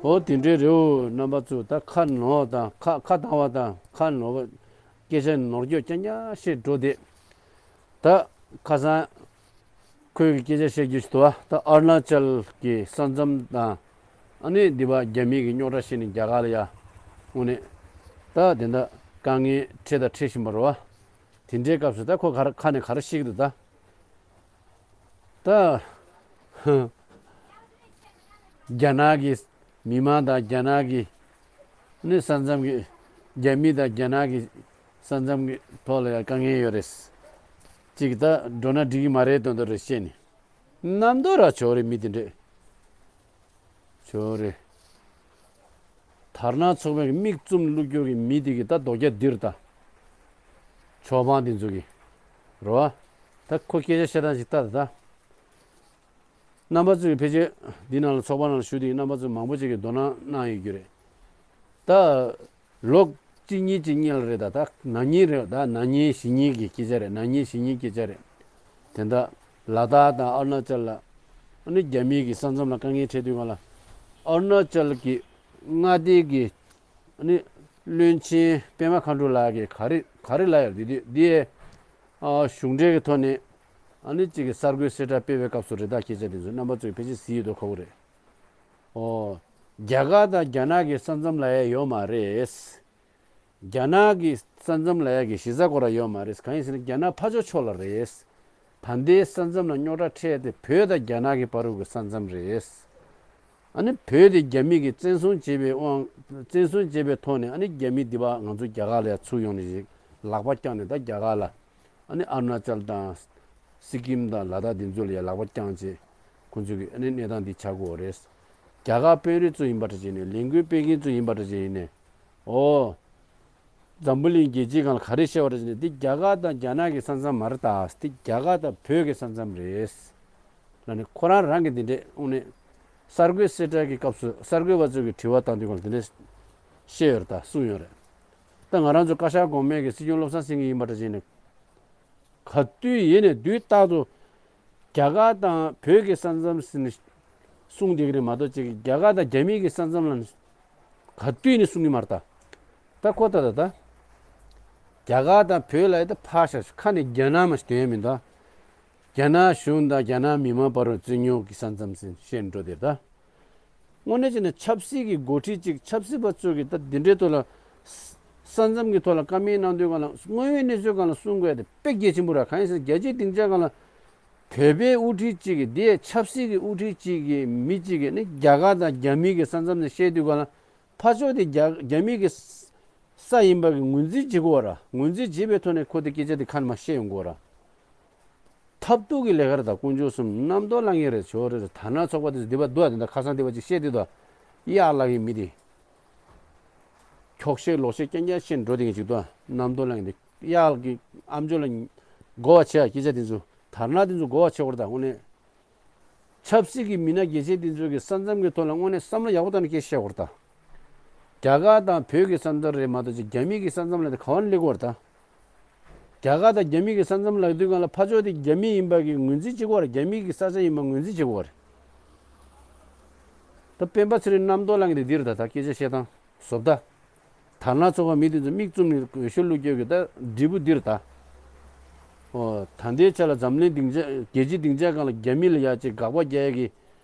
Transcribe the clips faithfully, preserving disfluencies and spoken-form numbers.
འོ་དེ་འདྲའི་རེད། རྣམ་པ་ཚོ་ད་ཁ་ནོར་དང་ཁ་ཁ་བཏང་བ་དང་ཁ་ནོར་བ། སྐད་ཆ་ནོར་སྐྱོན་རྐྱང་རྐྱང་བཤད་འགྲོ་བསྡད། ད་ཁ་སང་ཁོས་ཀྱི་སྐད་ཆ་བཤད་རྒྱུ་ཞིག་འདུག་བ། ད་ཨ་རུ་ན་ཅལ་གྱི་ས་མཚམས་དང་། ཨ་ནི་འདི་པ་རྒྱ་མི་གི་རྙོག་དྲ་བཤད་ནས་རྒྱ་གར་ལ་ཡ། དངོས་གནས་ད་དེ་འདྲ་དཀའ་ངལ་འཕྲད་དང་འཕྲད་བཞིན་པ་རེད་བ། དེ་འདྲའི་སྐབས་སུ་ད་ཁོ་ག་རེ་ཁ་ནས་ག་རེ་བཤད་ཀྱི་འདུག་ད། ད། རྒྱ་ནག་གི་མི་མང་དང་རྒྱ་ནག་གི་ནི་ས་མཚམས་ཀྱི་རྒྱ་མི་དང་རྒྱ་ནག་གི་ས་མཚམས་ཀྱི་ཐོག་ལ་ཡང་དཀའ་ངལ་ཡོད་རེད། གཅིག་ད་འགྲོ་ན་འགྲིག་གི་མ་རེད་དོན་དག་རེད་བཤད་ནས། རྣམ་རྟོག་ར་བྱོས་རེད་མི་དེ་འདྲས། བྱོས་རེད། དར་ནག་ཚོགས་པའི་མིག་བཙུམ་བླུག་རྒྱུ་གི་མི་དེ་གི་ད་རྡོ་རྒྱ་འདིར་ད། ཆོས་པ་དེ་ཚོ་གི། རོ། ད་ཁོ་སྐད་ཆ་བཤད་སྟངས་ཤིག་ལྟ་ད་ད། རྣམ་པ་ཚོས་ཕལ་ཆེར་འདི་ནང་ལ་ཚོགས་པ་ནང་ལ་ཞུགས་དེ་རྣམ་པ་ཚོ་མང་པོ་ཅིག་གིས་དོ་སྣང་གནང་ཡོད་རྒྱུ་རེད། ད། ལོ་གཅིག་གཉིས་ཅིག་སྔོན་ལ་རེད་ད། ད་ན་ནིང་རེད་ད། ན་ནིང་གཞེས་ནིང་གི་སྐད་ཆ་རེད། ན་ནིང་གཞེས་ནིང་སྐད་ཆ་རེད། དེ་འདྲ་ལ་དྭགས་དང་ཨ་རུ་ན་ཅལ་ལ། ཨ་ནི་རྒྱ་མི་གི་ས་མཚམས་ལ་དཀའ་ངལ་འཕྲད་དུས་སྒང་ལ། ཨ་རུ་ན་ཅལ་གི་མངའ་སྡེ་གི། ཨ་ནི་བློན་ཆེན་པད་མ་མཁའ་འགྲོ་ལགས་ཀྱིས་ག་རེ་ག་རེ་ལབ་ཡོད་རེད་དེ་དེ། ཨ་གཞུང་འབྲེལ་གྱི་ཐོག་ནས། ཨ་ནི་གཅིག་གི་གསར་འགོད་གསལ་བསྒྲགས་སྤེལ་བའི་སྐབས་སུ་རེད་ད། སྐད་ཆ་དེ་ཚོ་རྣམ་པ་ཚོས་ཕལ་ཆེར་གཟིགས་ཡོད་དོ་ཁ་བོ་རེད། ཨོ། རྒྱ་གར་དང་རྒྱ་ནག་གི་ས་མཚམས་ལ་ཡ་ཡོད་མ་རེད། རྒྱ་ནག་གི་ས་མཚམས་ལ་ཡ་གི་གཞི་རྩ་སྐོར་ལ་ཡོད་མ་རེད། གང་ཡིན་ཟེར་ན་རྒྱ་ནག་ཕར་ཕྱོགས་ཕྱོགས་ལ་རེད། ད་ལྟའི་ས་མཚམས་ལ་རྙོག་དྲ་འཕྲད་དེ་བོད་དང་རྒྱ་ནག་གི་བར་དུ་གི་ས་མཚམས་རེད། ཨ་ནི་བོད་དེ་རྒྱ་མི་གིས་བཙན་བཟུང་བྱས་པའི་དབང་བཙན་བཟུང་བྱས་པའི་ཐོག་ནས་ཨ་ནི་རྒྱ་མི་འདི་པ་ང་ཚོ་རྒྱ་གར་ལ་ཡ་ཚུར་ཡོང་ནས་ཞིག་ལག་པ་བརྐྱངས་ནས་ད་རྒྱ་གར་ལ། ཨ་ནི་ཨ་རུ་ན་ཅལ་དང་། སི་ཀིམ་དང་ལ་དྭགས་འདི་ཚོ་ལ་ཡ་ལག་པ་བརྐྱངས་བྱས། ཁོང་ཚོ་གི་ཨ་ནི་གནས་སྟངས་འདི་ཆགས་ཀྱི་ཡོད་རེད། རྒྱ་གར་དཔོན་རིགས་ཚོ་ཡིན་པ་འདྲ་བྱས་ནས་ལས་འགུལ་སྤེལ་མཁན་ཚོ་ཡིན་པ་འདྲ་བྱས་ནས། ཨོ། འཛམ་བུ་གླིང་རྒྱལ་སྤྱིའི་སྒང་ལ་ག་རེ་བཤད་པ་འདྲ་བྱས་ནས་འདི་རྒྱ་གར་དང་རྒྱ་ནག་གི་ས་མཚམས་མ་རེད་ད། འདི་རྒྱ་གར་དང་བོད་ཀྱི་ས་མཚམས་རེད། ལ་ནི་ཁོ་རང་རང་གི་འདི་འདྲས་དངོས་གནས། གསར་འགོད་གསལ་བསྒྲགས་ཀྱི་སྐབས་སུ་གསར་འགོད་པ་ཚོ་གི་དྲི་བ་བཏང་དུས་སྒང་ལ་འདི་འདྲས་བཤད་ཡོད་རེད་ད། གསུངས་ཡོད་རེད། ད་ང་རང་ཚོ་བཀའ་ཤག་གོང་མའི་གི་སྲིད་སྐྱོང་བློ་བཟང་སེང་གེ་ཡིན་པ་འདྲ་བྱས་ནས། ག་དུས་ཡིན་ནས་དུས་རྟག་ཏུ་རྒྱ་གར་དང་བོད་ཀྱི་ས་མཚམས་ཟེར་ནས་གསུངས་བསྡད་ཀྱི་རེད་མ་གཏོགས་ཅིག་རྒྱ་གར་དང་རྒྱ་མི་གི་ས་མཚམས་ལ་ག་དུས་ནས་གསུང་གི་མ་རེད་ད། ད་ཁོ་ད་ད་ད། རྒྱ་གར་དང་བོད་ལ་ཡ་ད་ཕར་བཞག་ཁ་ནས་རྒྱ་ནག་མ་ཞིག་དོན་མི་འདུག་རྒྱ་ནག་གཞུང་དང་རྒྱ་ནག་མི་མང་བར་རྩོད་རྙོག་གི་ས་མཚམས་ཟེར་བཤད་འགྲོ་དེ་ད། དངོས་གནས་བྱས་ན་ཆབ་སྲིད་ཀྱི་འགོ་ཁྲིད་ཅིག་ཆབ་སྲིད་པ་ཚོ་གི་ད་འདི་འདྲའི་ཐོག་ལ། ས་མཚམས་ཀྱི་ཐོག་ལ་བཀའ་མོལ་གནང་དུས་སྒང་ལ་དངོས་ཡོད་གནས་ཚུལ་སྒང་ལ་གསུང་དགོས་ཡ་དེ་དཔེ་གལ་ཆེན་པོ་རེད། གང་ཡིན་ཟེར་ན་རྒྱལ་སྤྱིའི་སྡིངས་ཆ་སྒང་ལ། བོད་པའི་དབུ་ཁྲིད་ཅིག་གིས་དེ་ཆབ་སྲིད་ཀྱི་དབུ་ཁྲིད་ཅིག་གིས་མི་ཅིག་གིས་ནི་རྒྱ་གར་དང་རྒྱ་མི་གི་ས་མཚམས་ནས་བཤད་དུས་སྒང་ལ། ཕར་ཕྱོགས་དེ་རྒྱ་རྒྱ་མི་གི་ས་ཡིན་པ་གི་ངོས་འཛིན་བྱེད་དགོས་ར། ངོས་འཛིན་བྱེད་པའི་ཐོག་ནས་ཁོ་དེ་སྐད་ཆ་དེ་ཁ་ནས་མར་བཤད་ཡོང་དགོས་ར། ཐབས་སྡུག་གི་ལས་ཀ་རེད་ད། དཀོན་མཆོག་གསུམ་རྣམ་རྟོག་ལངས་ཀྱི་རེད། ཇོ་རེད། དར་ནག་ཚོགས་པ་དེ་ཚོ་འདི་པ་འདུག་ཨ། དེ་འདྲ་ཁ་སང་འདི་པ་ཅིག་བཤད་དེ་འདུག་ཨ། གཡག་ལག་གི་མི་དེ། འཁྱོག་བཤད་ལོག་བཤད་རྐྱང་རྐྱང་བཤད་འགྲོ་དེ་གི་ཅིག་འདུག་ཨ། རྣམ་རྟོག་ལངས་ཀྱི་འདུག་གཡག་གི་ཨམ་ཅོག་ལ་གོ་བ་བྱེད་ཨ། སྐད་ཆ་དེ་ཚོ་དར་ནག་དེ་ཚོ་གོ་བ་བྱེད་དགོས་རེད་ད། དངོས་གནས། ཆབ་སྲིད་ཀྱི་མི་སྣ་རྒྱལ་ཆེན་དེ་ཚོ་གི་ས་མཚམས་ཀྱི་ཐོག་ལ་དངོས་གནས་བསམ་བློ་ཡག་པོ་བཏང་ནས་སྐད་ཆ་བཤད་དགོས་རེད་ད། རྒྱ་གར་དང་བོད་ཀྱི་ས་མཚམས་རེད་མ་གཏོགས་ཅིག་རྒྱ་མི་གི་ས་མཚམས་ལ་དེ་ག་བ་ནས་སླེབས་ཀྱི་ཡོད་རེད་ད། རྒྱ་གར་དང་རྒྱ་མི་གི་ས་མཚམས་ལབ་དུས་སྒང་ལ་ཕར་ཕྱོགས་དེ་རྒྱ་མི་ཡིན་པ་གི་ངོས་འཛིན་བྱེད་ཀྱི་ཡོད་རེད། རྒྱ་མི་གི་ས་ཆ་ཡིན་པ་ངོས་འཛིན་བྱེད་ཀྱི་ཡོད་རེད། ད་སྤེན་པ་ཚེ་རིང་རྣམ་རྟོག་ལངས་ཀྱི་དེ་འདི་རེད་ད། ད་སྐད་ཆ་བཤད་སྟངས་བཟོ་ལྟ། དར་ནག་ཚོགས་པ་མི་དེ་ཚོ་མིག་བཙུམ་ནས་འོས་ཤོག་བླུགས་རྒྱུ་གི་ད་འབྲས་བུ་འདི་རེད་ད། ཨོ། ད་ལྟའི་ཆ་ལ་འཛམ་གླིང་སྡིངས་ཆ་རྒྱལ་སྤྱིའི་སྡིངས་ཆ་སྒང་ལ་རྒྱ་མི་ལ་ཡ་ཅིག་དགག་པ་རྒྱག་ཡ་གི་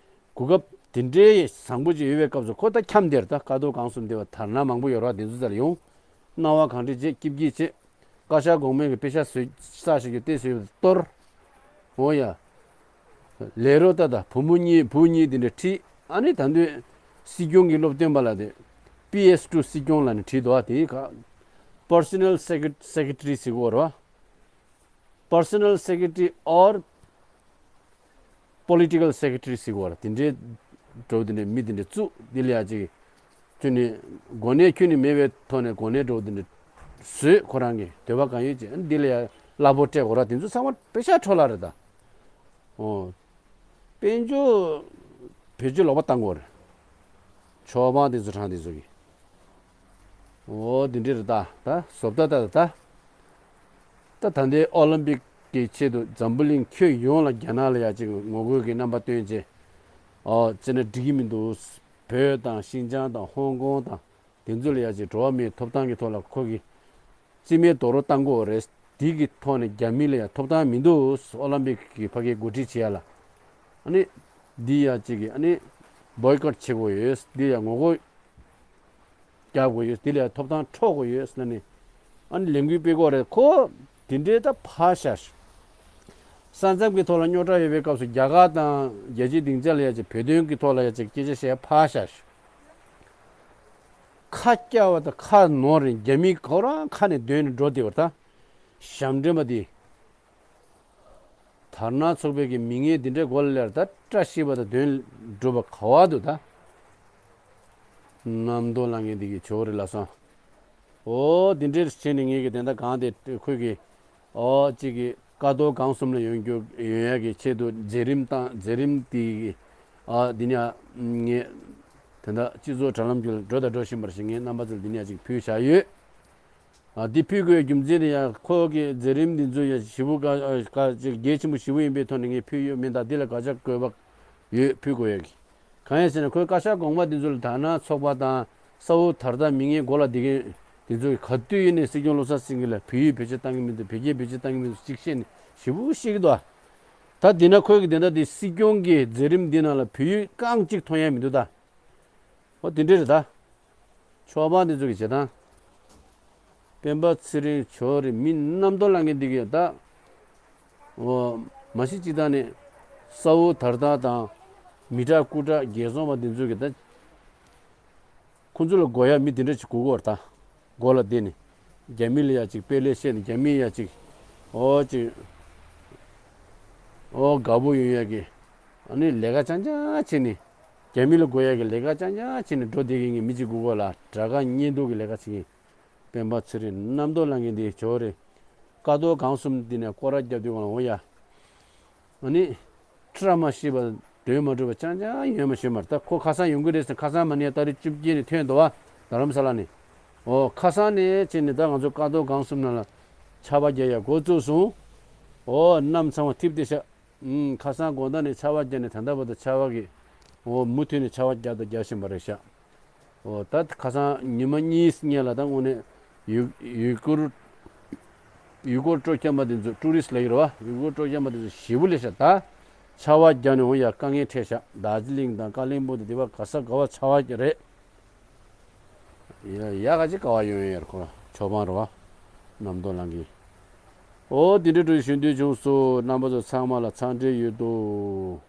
གོ་སྐབས་དེ་འདྲའི་བཟང་པོ་ཅིག་ཡོད་པའི་སྐབས་སུ་ཁོ་ད་འཁྱམས་བསྡད་རེད་ད། ཀ་རྡོར་སྒང་གསུམ་སྡེ་བ་དར་ནག་མང་པོ་ཡོད་རེད་བ། དེ་ཚོ་རྩ་ལ་ཡོང་། སྣང་བ་གང་དྲན་བྱེད། སྐྱིད་སྐྱིད་བྱེད། བཀའ་ཤག་གོང་མའི་གི་པེ་ཤག་བཟོས་ས་ཞིག་གི་ཏེ་བཟོས་པ་གཏོར། འོ་ཡ། ལས་རོགས་ད་ད་བུ་མོ་གཉིས་བུ་གཉིས་དེ་འདྲ་ཁྲིད། ཨ་ནི་ད་དུང་སྲིད་སྐྱོང་གི་སློབ་སྟོན་པ་ལ་དེ་པི་ཨེས་ཊུ་སྲིད་སྐྱོང་ལ་ནི་ཁྲིད་དོ། དེ་ག་Personal Secret- Secretary ཟེར་གོ་རོ། Personal Secretary or Political Secretary ཟེར་གོ་ར། དེ་འདྲའི་འགྲོ་དེ་འདྲའི་མི་དེ་འདྲའི་བཙུགས། དེ་ལ་ཡ་ཅིག་ཁྱོད་ནི་གོ་གནས་ཁྱོད་ནི་མེད་པའི་ཐོག་ནས་གོ་གནས་འགྲོ་དེ་འདྲ་བཟོས། ཁོ་རང་གི་འདོད་པ་གང་ཡོད་ཅིག་འདི་ལ་ཡ་གླ་ཕོགས་སྤྲད་དགོས་ར། དེ་ཚོ་ཚང་མ་པེ་ཤག་འཕྲོ་བརླག་རེད་ད། ཨོ། དཔལ་འབྱོར་བེད་སྤྱོད་ལོག་པ་བཏང་དགོས་རེད། ཆོས་དབང་དེ་ཚོ་དྲང་དེ་ཚོ་གི། ཨོ་དེ་འདྲ་རེད་ད། ད་བཟོ་ལྟ་ད་ད། ད་ད་ལྟའི་ཨོ་ལིམ་པིག་གི་ཆེད་དུ་འཛམ་བུ་གླིང་ཁྱོན་ཡོངས་ལ་རྒྱ་ནག་ལ་ཡ་ཅིག་ངོ་རྒོལ་གྱི་རྣམ་པ་སྟོན་བྱས། ཨོ་བྱས་ན་འགྲིག་གི་མི་འདུག་བོད་དང་ཤིན་ཅང་དང་ཧོང་ཀོང་དང་དེ་ཚོ་ལ་ཡ་ཅིག་འགྲོ་བ་མིའི་ཐོབ་ཐང་གི་ཐོག་ལ་ཁོ་གིས་རྩིས་མེད་རྡོག་རོལ་བཏང་དགོས་རེད། དེ་གི་ཐོག་ནས་རྒྱ་མི་ལ་ཡ་ཐོབ་ཐང་མི་འདུག། ཨོ་ལམ་པིག་གི་ཕ་གིའི་འགོ་ཁྲིད་བྱེད་ཡ་ལ། ཨ་ནི་འདི་ཡ་ཅིག་གི་ཨ་ནི་བོའི་ཀོཊ་བྱེད་དགོས་ཡོད། འདི་ཡ་ངོ་རྒོལ་རྒྱག་དགོས་ཡོད། དེ་ལ་ཐོབ་ཐང་འཕྲོག་དགོས་ཡོད་ཟེར་ནས་ཨ་ནི་ལས་འགུལ་སྤེལ་གྱི་ཡོད་རེད། ཁོ་དེ་འདྲའི་ད་ཕར་བཞག། ས་མཚམས་ཀྱི་ཐོག་ལ་རྙོག་དྲ་ཡོད་པའི་སྐབས་སུ་རྒྱ་གར་དང་རྒྱལ་སྤྱིའི་སྡིངས་ཆ་ལ་ཡ་ཅིག་བོད་དོན་གྱི་ཐོག་ལ་ཡ་ཅིག་སྐད་ཆ་བཤད་ཕར་བཞག། ཁ་སྐྱ་བ་དང་ཁ་ནོར་རེད། རྒྱ་མི་ཁོ་རང་ཁ་ནས་འདོན་ནས་འགྲོ་བསྡད་པ་རེད། ད་ཞབས་འདྲེན་པ་དེ། དར་ནག་ཚོགས་པའི་གི་མི་ངན་འདི་འདྲའི་མགོ་ལ་ལེར་ད་བཀྲ་ཤིས་པ་དང་དོན་འགྲུབ་པ་ག་བ་འདུག་ད། རྣམ་རྟོག་ལངས་མཁན་འདི་གི་ཇོ་རི་ལ་སོང་། འོ་འདི་འདྲའི་བྱས་ནས་ངེད་ཀྱི་དེ་འདྲ་གང་དེ་ཁོས་ཀྱི་འོ་གཅིག་གི་ཀ་རྡོ་སྒང་གསུམ་ལ་ཡོང་རྒྱུ་ཡོང་ཡ་གི་ཆེད་དུ་མཛད་རིམ་བཏང་། མཛད་རིམ་དེ་གི་ཨ་འདི་ནས་ངས་དེ་འདྲ་སྤྱི་ཚོགས་དྲ་ལམ་བརྒྱུད་འགྲོ་དང་འགྲོ་བཞིན་པར་ཞིག་ངས་རྣམ་པ་ཚོར་འདི་ནས་ཅིག་ཕུལ་བཞག་ཡོད། ཨ་འདི་ཕུལ་དགོས་རྒྱུ་མཚན་ནི་ཡང་ཁོ་གི་མཛད་རིམ་འདི་ཚོ་ཡང་ཞེ་པོ་ག་ག་ཅིག་གལ་ཆེན་པོ་ཞེ་པོ་ཡིན་པའི་ཐོག་ནས་ངས་ཕུལ་ཡོད་མིན། ད་འདི་ལ་དགག་བྱ་བཀོད་པ་ཡོད། ཕུལ་དགོས་ཡ་གི། གང་ཡིན་ཟེར་ན་ཁོས་བཀའ་ཤག་གོང་མ་འདི་ཚོ་ལ་དར་ནག་ཚོགས་པ་དང་ས་འུ་དར་དང་མི་ངན་མགོ་ལ་བསྡད་མཁན་འདི་ཚོ་ག་དུས་ཡིན་ནའི་སྲིད་སྐྱོང་བློ་བཟང་སེང་གེ་ལ་བོད་ཡིག་བེད་སྤྱོད་བཏང་གི་མི་འདུག། བོད་སྐད་བེད་སྤྱོད་བཏང་གི་མི་འདུག་ཅིག་བཤད་ནས་ཞེ་པོ་བཤད་ཀྱི་འདུག། ད་འདི་ན་ཁོས་གི་དེ་འདྲ་དེ་སྲིད་སྐྱོང་གི་མཛད་རིམ་འདི་ནང་ལ་བོད་ཡིག་རྐང་གཅིག་མཐོང་ཡ་མི་འདུག་ད། འོ་དེ་འདྲ་རེད་ད། ཆོས་པ་འདི་ཚོ་གི་བྱེད་སྟངས། སྤེན་པ་ཚེ་རིང་ཇོ་རི་མི་རྣམ་རྟོག་ལངས་མཁན་འདི་གི་ད། འོ་མ་གཞི་སྤྱི་བཏང་ནས་ས་འུ་དར་དར་དང་མི་དྲག་སྐུ་དྲག་རྒྱལ་བཙོང་པ་འདི་ཚོ་གི་ད། ཁོང་ཚོ་ལ་དགོས་ཡ་མི་འདི་འདྲ་ཅིག་དགོས་ཀྱི་ཡོད་རེད་ད། མགོ་ལ་བསྡད་ནས་རྒྱ་མི་ལ་ཡ་ཅིག་དཔེ་ལེགས་བཤད་ནས་རྒྱ་མི་ཡ་ཅིག་འོ་ཅིག་འོ་དགའ་པོ་ཡོང་ཡ་གི། ཨ་ནི་ལས་ཀ་རྐྱང་རྐྱང་བྱས་ནས་རྒྱ་མི་ལ་དགོས་ཡ་གི་ལས་ཀ་རྐྱང་རྐྱང་བྱས་ནས་འགྲོ་བསྡད་མཁན་གྱི་མི་གཅིག་དགོས་ཀྱི་ཡོད་ལ། དགྲ་དགའ་གཉེན་སྡུག་གི་ལས་ཀ་བྱེད་མཁན། སྤེན་པ་ཚེ་རིང་རྣམ་རྟོག་ལངས་མཁན་འདི་ཇོ་རི། ཀ་རྡོ་སྒང་གསུམ་འདི་ནས་སྐོར་ར་བརྒྱབ་དུས་གང་ལ་འོང་ཡ། ཨ་ནི། བཀྲ་མ་ཤིས་པ་དོན་མ་འགྲུབ་པ་རྐྱང་རྐྱང་ཡོད་མ་ཤེས་མར། ད་ཁོ་ཁ་སང་ཡོང་གི་རེད་ཟེར། ཁ་སང་མ་ནས་ཏ་རིག་བཅུ་བརྒྱད་ནས་ཐོན་འདུག་བ། རྡ་རམ་ས་ལ་ནས། འོ་ཁ་སང་ནས་བྱས་ནས་ད་ང་ཚོ་ཀ་རྡོ་སྒང་གསུམ་ནང་ལ་ཆར་པ་རྒྱག་ཡ་འགོ་བཙུགས་སོང་། འོ་གནམ་ཚང་བ་ཐིབས་ཏེ་ཤག། ཨུམ། ཁ་སང་དགོང་དག་ནས་ཆར་པ་བརྒྱབ་ནས་ད་ལྟ་བར་དུ་ཆར་པ་གི། འོ་མུ་མཐུད་ནས་ཆར་པ་བརྒྱབ་དང་རྒྱག་བཞིན་པ་རེད་ཤག། འོ་ད་ཁ་སང་ཉི་མ་གཉིས་སྔོན་ལ་ད་དངོས་གནས་ཡུ་ཡུ་གུར་ཡུ་གུར་སྤྲོ་འཁྱམ་པ་དེ་ཚོ། ཊུ་རི་སི་ལབ་ཀྱི་རེད་བ། ཡུ་གུར་སྤྲོ་འཁྱམ་པ་དེ་ཚོ་ཞེ་པོ་སླེབས་ཤག། ད་ཆར་པ་བརྒྱབ་ནས་འོ་ཡ་དཀའ་ངལ་འཕྲད་ཤག། དར་ཇི་ལིང་དང་ཀ་ལིང་པོང་དེ་དེ་བ་ག་ས་ག་བ་ཆར་པ་རྒྱག་རེད། ཡ་ཡ་ག་ཅིག་ག་བ་ཡོང་ཡོད་ཡར་ཁོ་ཆོས་པ་རེད་བ། རྣམ་རྟོག་ལངས་མཁན། འོ་དེ་འདྲ་འགྲོ་ཞུ་འདོད་བྱུང་སོང་། རྣམ་པ་ཚོ་ཚང་མ་ལ་འཚམས་འདྲི་ཡོད་དོ།